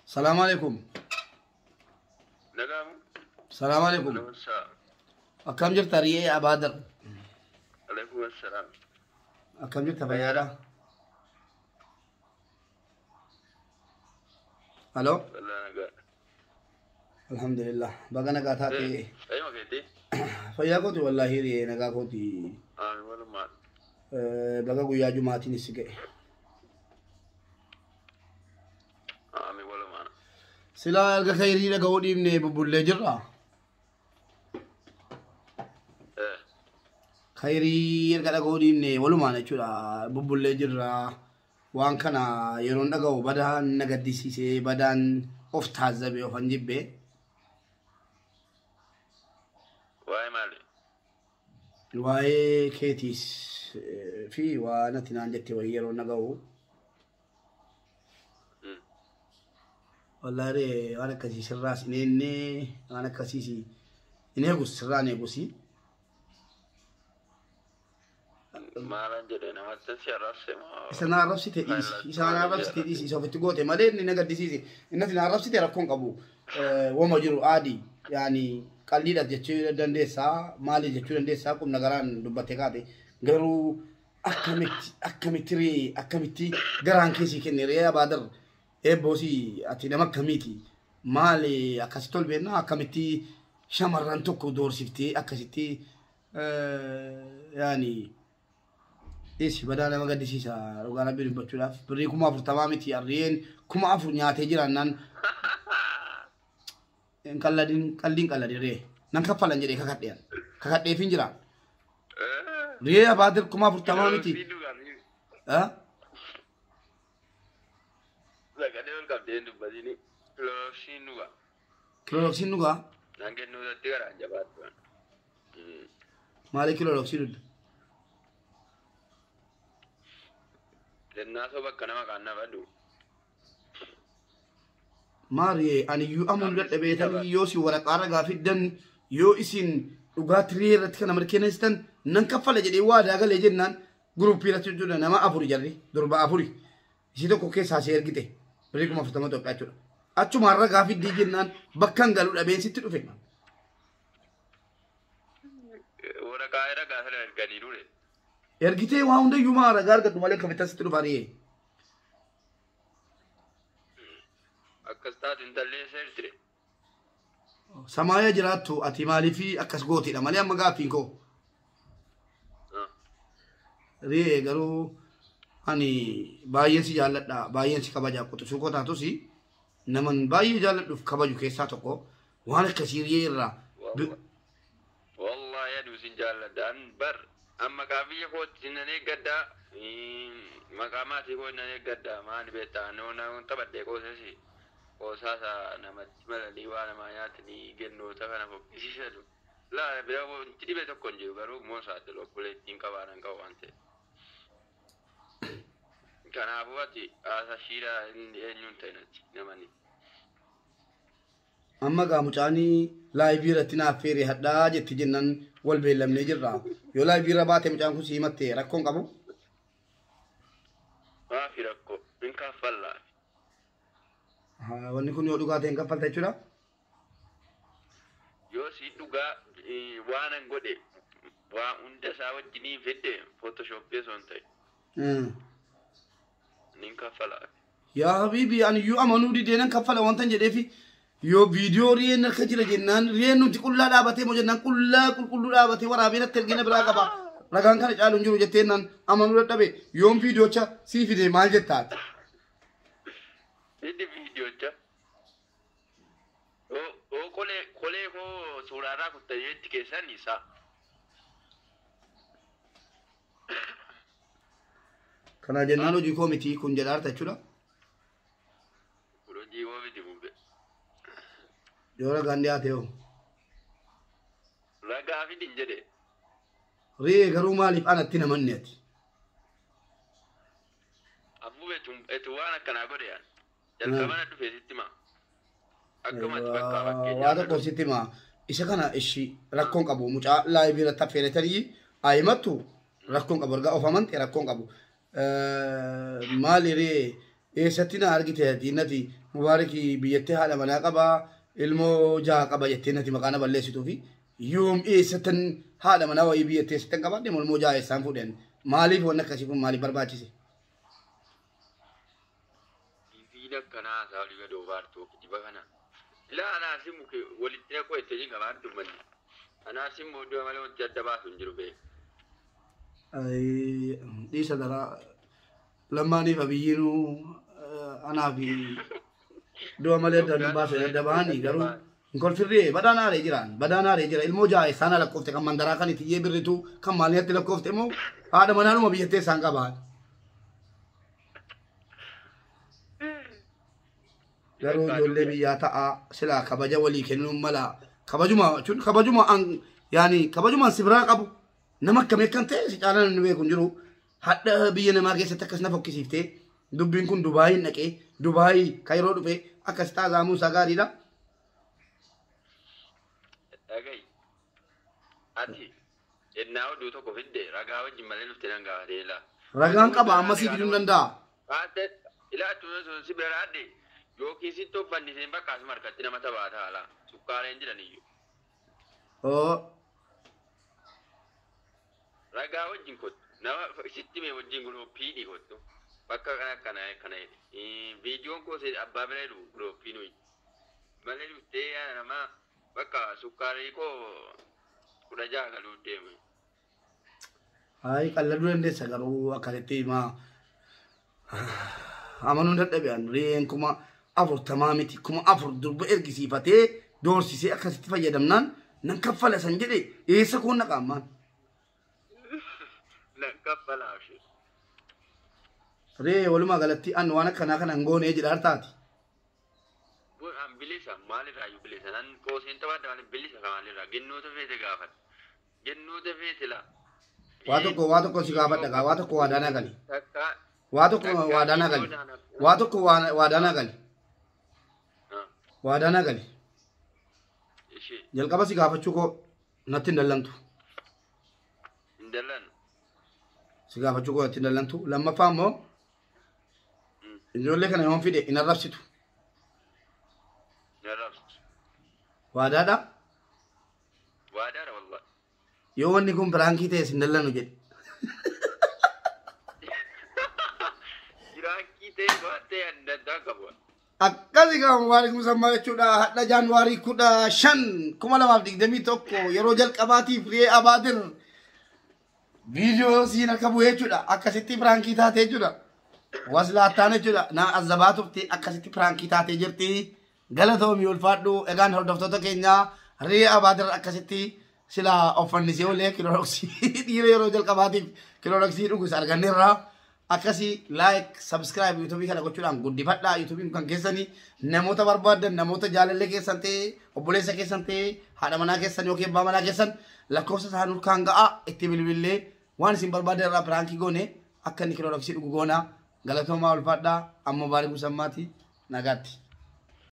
Salaamu alaikum. Nagaamu. Salaamu alaikum. Akkam jirta Riyee Abaadar? Alaikum assalaam. Akkam jirta fayyaadha? Halo? Wallaa nagaa. Alhamdulillah. Baga nagaa taate. Fayyuma keetii? Fayyaa kooti wallaahi Riyee nagaa kooti. Amin walumaan. Baga guyyaa jumaatiin si ga'e. Amin walumaan. Silaa erga khayrii dhaga'uu dhiibnee bubbullee jirra. Khayrii erga dhaga'uu dhiibnee walumaan jechuudha bubbullee jirra. Waan kana yeroon dhaga'u badaan na gaddisiisee badaan of taazzabe of hanjibbe. Waa'ee maali? Waa'ee keetiis fi waan ati naan jette wayii yeroon dhaga'u. Wallaahi waan akkasii sirraas hin eenne waan akkasiis hin eegus sirraan eegusi. Maalan jedhe namatti si arrabse moo? Isa na arrabsite dhiisi. Isa na arrabsite dhiisi. Isa ofitti goote malee inni na gaddisiise. Inni ati na arrabsite rakkoon qabu. Wama jiru aadi. Yaani qalliidha jechuu dandeessaa. Maali jechuu dandeessaa qubna garaan dubbatte kaate. Garuu akkamitti akkamitti ree akkamitti garaan keessii kenne ree Abaadar. Eebboosii ati nama akkamiiti? Maali akkasitti ol beennaa akkamitti shamarran tokko doorsiftee akkasitti yaani dhiisi badaa nama gaddisiisa dhugaa rabbii dubbachuudhaaf birrii 40,000 miti arriyeen 4,000 nyaatee jiraannaan hin qalladin qalliin qalladin ree nan kaffalan jedhee kakadhean kakadheefin jira ree Abaadir 40,000 miti. Sagalee ol qabdee hin dubbatini. Kilorooksiin dhugaa. Kilorooksiin dhugaa? Naan kennuu irratti garaan jabaattu. Maali kilorooksii dudda? Kennaa soba akka nama kaan nama du'u. Maari ani iyyuu amanuu dadhabeetanii yoo isin waraqaa ragaa fiddan yoo isin dhugaa tiree irratti kana mirkaneessitan nan kaffala jedhee waadaa galee jennaan guruppii irratti jechuudha nama afuri jarri durba afuri isii tokko keessaa si ergite birrii 40,000 Itoophiyaa jechuudha. Achumaan ragaa fiddii jennaan bakka hin galu dhabeen sitti dhufe. Waraqaa ragaa sana erganii dure. Ergitee waa hundayyuu maa ragaa argadhu malee kafitta sitti dhufa riyee. Akkas taatu intallee seertire. Samaaya jiraattu ati maaliif akkas gooteedha malee amma gaaffiin koo. Riyee garuu ani baay'een si jaalladha baay'een si kabaja quxisuu koo taatus naman baay'ee jaalladhuuf kabaju keessaa tokko waan akkasii riyee irraa. Wallaahi aduu sin jaalladha an bar an maqaa biyya kootti nan eeggadha maqaa maatii koo nan eeggadha maani beektaa noona taphadhee qoosasi qoosaasa namatti malanii waa namaa nyaatanii gennoota kana fokkisiisanu. Laa bira wanti dhibee tokko hin jiru garuu immoo saaxilu obboleettiin qabaa nan qabu waan ta'eef. Kanaafuu ati haasa shiiraa eenyuun ta'e natti namani. Amma gaa mucaanii laayivii irratti naaf feere hadhaa jetti jennaan wal beellamnee jirra. Yoo laayivii irra baate mucaan kun si himatte rakkoon qabu. Maafi rakkoo hin kaffallaa. Wanni kun yoo dhugaa ta'e hin kaffalta jechuudha. Yoo si dhugaa waan an godhe waa hunda isaa wajjiniin fidde footoshoppii osoo hin ta'in. Nin kaffalaa. Yaa habiibi ani iyyuu amanuu didee nan kaffala wanta hin jedheefi yoo viidiyoo riyeen harka jira jennaan riyeen nuti qullaa dhaabatee moo jennaan qullaa qulqulluu dhaabatee waraabee natti ergina biraa qaba. Ragaan kana caalu hin jiru jettee naan amanuu dadhabe yoon viidiyoocha sii fide maal jettaati? Fidi viidiyoocha. Oo qolee qolee koo suuraarraa kuttanii itti keessan isaa. Kana jennaan hojii koo miti kun jedhaarta jechuudha. Kun hojii koo miti mube. Yoo ragaan dhiyaate hoo. Ragaa fidin jedhe. Ree garuu maaliif anatti namanne ati? Abbuu etu waan akkanaa godhe yaan. Jalqaba na dhufe sitti himaa. Akkamatti bakka fakkeenyaaf. Waa tokko sitti himaa. Isa kana ishi rakkoon qabu mucaa laayivii irratti affeeratanii ayimattu rakkoon qabu ergaa of amante rakkoon qabu. Maali ree eessatti na argite ati nati Mubaariki biyyattii haadha manaa qabaa ilmoo jaha qaba jettee nati maqaa na balleessituu fi yoom eessattan haadha manaa wayii biyyattii eessattan qabaadhe ilmoo jaha eessaan fuudhan maaliif wanni akkasii kun maaliif barbaachise? Fiin akkanaa haasaa olii gad ofaartuu kijiba kana. Ilaa anaas immoo walitti naquu jettee hin qabaan dubbanne. Anaas immoo iddoo malee wanti adda baasu hin jiru beeku. Dhiisa daraa lammaaniif abiyyiinuu anaa fi du'a malee adda nu baasu adda bahanii garuu hin kolfirree badaan haaree jiraan badaan haaree jira ilmoo jaha isaan lakkoofte kan mandaraa kan itiyyee birritu kan maalitti lakkoofte immoo haadha manaanuma biyyattii isaan qabaa. Garuu ijoollee biyyaa ta'a silaa kabaja walii kennuun mala kabajuma jechuun kabajuma an yaani kabajumaan si biraa qabu nama akkamii akkan ta'e si caalaa namni beeku hin jiru hadha biyya namaa keessatti akkas na fokkisiiftee dubbiin kun Dubaayin dhaqee Dubaayii kan yeroo dhufe akkas taasifamuu isaa gaariidha. Dhaga'i. Ati ennaa oduu tokko fidde ragaa wajjin malee dhuftee nan gaafatee ilaa. Ragaan qaba amma si fiduu hin danda'a. Baate ilaa tuun sun si bira dhaadde yookiin sitti uffanniseen bakka asuma harkatti nama taphaa taala sukkaareen jedhan iyyuu. Oo Ragaa wajjin kottu nama sitti mee wajjin guloppiidhi kottu bakka kana kana kana viidiyoon koo abbaa bira jedhu guloppiin hoyi malee dhuftee nama bakka sukkaarii koo 16 galuuf deeme. Hayi qalladuu dandeessa garuu akkasitti himaa amanuun dadhabe an re'een 40,000 miti 4,000 durba ergisiifatee doorsisee akkasitti fayyadamnaan nan kaffala san jedhe eessa koon naqa ammaan. Nan kaffalaa ishee. Re'ee walumaa galatti an waan akkanaa kana hin goonee jedha hartaati. An bilisa maalirraa iyyuu bilisa nan qooseen taphaadha malee bilisa maalirraa gennoota feete gaafadha. Gennoota feete laa. Waa tokko si gaafadha gaa waa tokko waadaa naa gali. Takka. Waa tokko waadaa naa gali. Waa tokko waadaa naa gali. Waadaa naa gali. Ishee. Jalqaba si gaafachuu koo natti hin dallantu. Hin dallannu. Si gaafachuu koo natti hin dallantu. Lammaffaa immoo ijoollee kana yoon fide hin arrabsitu. Hin arrabsitu. Waadaadha. Waadaadha wallahi. Yoo wanni kun piraankii ta'e sin dallanu jedhe. Piraankii ta'e waan ta'e adda addaa qabu. Akkasi gaa Mubaarik Musammaa jechuudha. Hadha Jaanuwaarii 15 2021 yeroo jalqabaatiif Re'ee Abaadir viidiyoo siin akka bu'ee jechuudha. Akkasitti piraankii taatee jechuudha. Waslaattaan jechuudha. Na azabaa turte akkasitti piraankii taatee jirti. Galatoomii ulfaadhu egaan hordoftoota keenyaa Re'ee Abaadir akkasitti silaa uffannisee olee kilooroksii dhiira yeroo jalqabaatiif kilooroksii dhugus arganneerra. Akkasii like subscribe yuutuubii kana gochuudhaan guddifadhaa yuutuubiin kan keessanii namoota barbaadan namoota jaalallee keessan ta'e obboleessa keessan ta'e haadha manaa keessan yookiin abbaa manaa keessan lakkoofsa isaanii kan ga'a itti bilbillee waan isin barbaadan irraa piraankii goone akka inni kilooroksii dhugu goona galatoomaa ulfaadhaa amma Mubaarik Musammaati nagaatti.